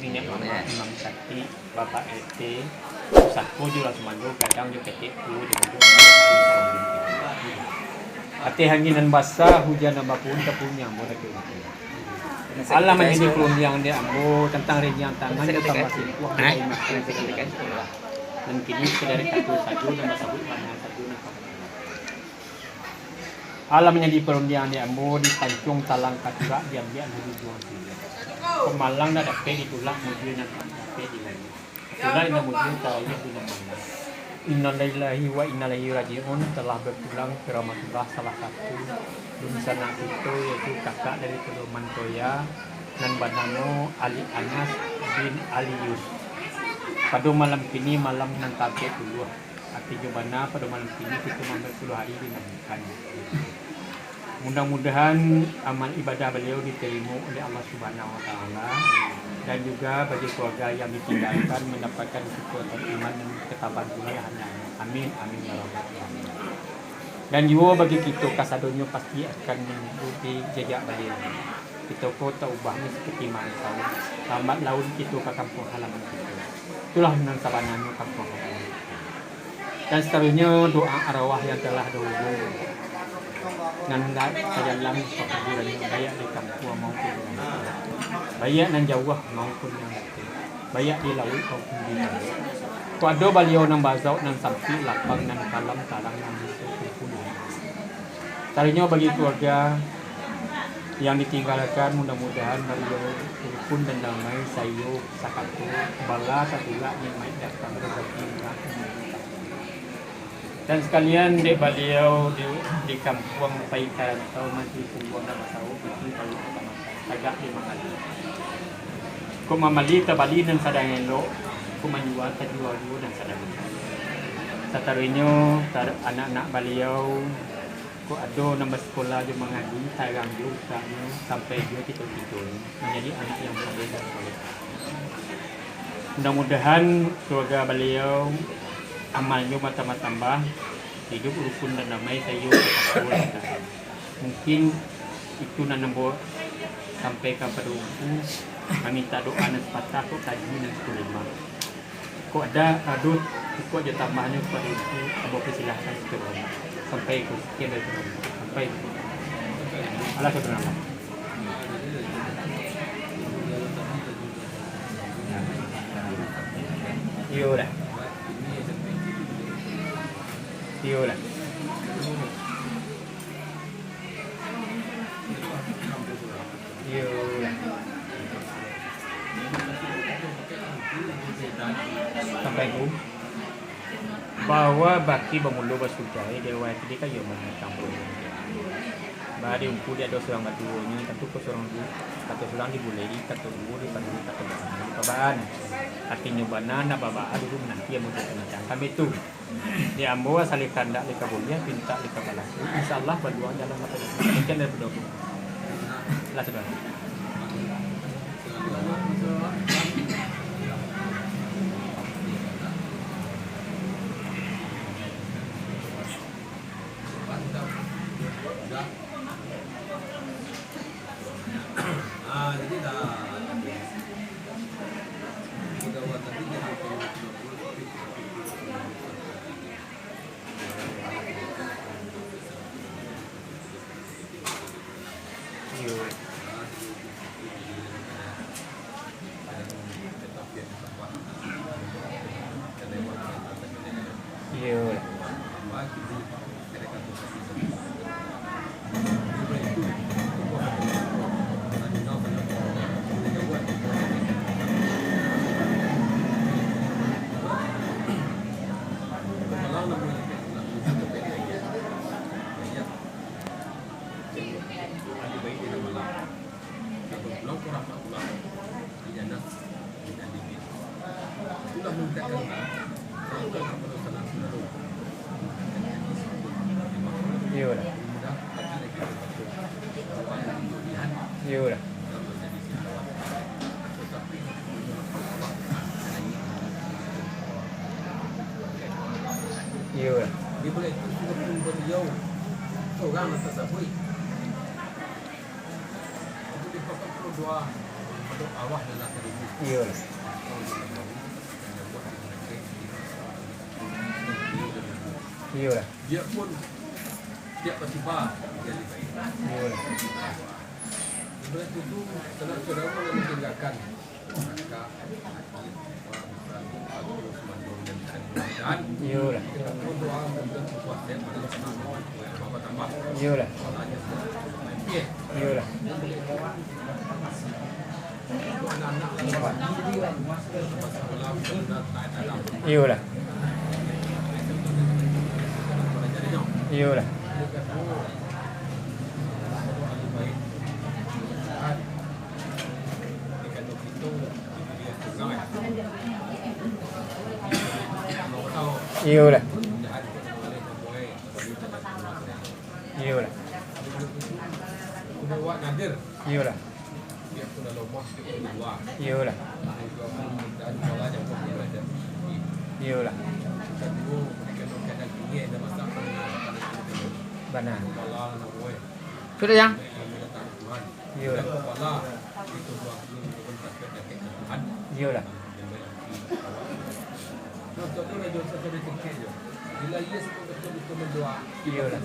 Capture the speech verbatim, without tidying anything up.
Niniak mamak, imam saketek, bapak R T, pusako jo lah sumando, gadang jo ketek, tuo jo mudo. Ateh angin nan basa, hujan nan bapuun, tapunyang bola kiri. Alah manjadi parundiangan dek ambo tantang rinjang tangan jo tambah simpuah. Hah? Nan kini sakadar kato sajo, nan basabuik bana sajo nan ka Alah manjadi parundiangan dek ambo, dipancuang talang katurak, diambiak nan dibuang silik. Kok malang ndak dapek ditulak, mujua nan dapek dilayia. Tulak nan mujua, talayia di nan malang. Innalillahi wa inna ilaihi raji'un, telah bapulang ke Rahmatullah salah satu dunsanak kito, yaitu kakak dari Pedoman Toya, nan banamo Ali Anas bin Alius. Pado malam kini, malam nan tapek puluah. Artinyo bana, pado malam kini kito mambuek puluah ari dinantikan. Mudah-mudahan amal ibadah baliau ditarimo oleh Allah Subhanahu wa Taala, dan juga bagi keluarga yang ditinggalkan mandapatkan kekuatan iman dan ketabahan pula lah andaknyo. Amin, amin, ya rabbal alamin. Dan juo bagi kito kasadonyo pasti akan mangikuti jejak baliau. Kito ko taubah ni saketi mansau, lambat laun kito ka kampuang halaman kito. Itulah nan sabananyo kampuang halaman kito. Dan saterusnyo doa arwah yang telah dahulu, nan indak sajalan pakuburannyo, baiak di kampuang maupun di kampuang, baiak nan jauah maupun nan dakek, baiak di lauik maupun di darat. Kok ado baliau nan bazauk, nan sampik, lapang, nan kalam, tarang, nan biso kumpua. Saterusnyo bagi keluarga yang ditinggalkan, mudah-mudahan baliau rukun dan damai saiyo sakato, bala tatulak, nikmaik datang, rezeki murah. Dan sakalian dek baliau di, di kampuang pai ka rantau, masih tumbuah nan basawo, piti payu tagak di manggali. Kok mambali tabali nan sadang elok, kok manjua tajua juo nan sadang elok. Saterusnyo, tar-, anak-anak baliau, kok ado nan basikola jo manggali, tarang jo usahonyo, sampai jo cito-citonyo manjadi anak yang saleh dan salehah. Mudah-mudahan keluarga baliau amalnyo batambah-tambah, hiduik rukun dan damai saiyo sakato. Mungkin itu nan ambo sampaikan pado Ungku, mamintak doa nan sapatah kok kaji nan sakulima. Kok ado, ado, kok ado tambahnyo pado Ungku, ambo persilahkan kito bawa. Sampai Ungku, sekian dari kami. Sampai Ungku. Alah, saudara. Iyo lah. Iyo lah. Iyo lah. Sampai ku. Bahwa baki bamulo basudah, eh, di awal tadi kan iyo mangecam. Bah, di Ungku di ado surang baduonyo, tantu ko surang du-, kato surang dibuleki, kato duo dipanduli, kato bana dipabaan. Artinyo bana, nak babaa dulu mananti amun kami tu. Di ambo, asal kandak leka buliah, pintak leka balaku. Insya Allah, baluang jalan mata. Demikian dari Pulau Ungku. Lah sudah. Iyo. Iyo lah. Iyo lah. Iyo lah. Di balik itu sudah pun beliau seorang atas sabui. Itu di pokok dua. Iyolah. Iyolah. Iyolah. Iyolah. Iyolah. Iyolah. Iyolah. Iyolah. Iyolah. Iyolah. Iyolah. Iyolah. Bana. Sudah, Jang? Iyolah. Iyolah. Iyolah.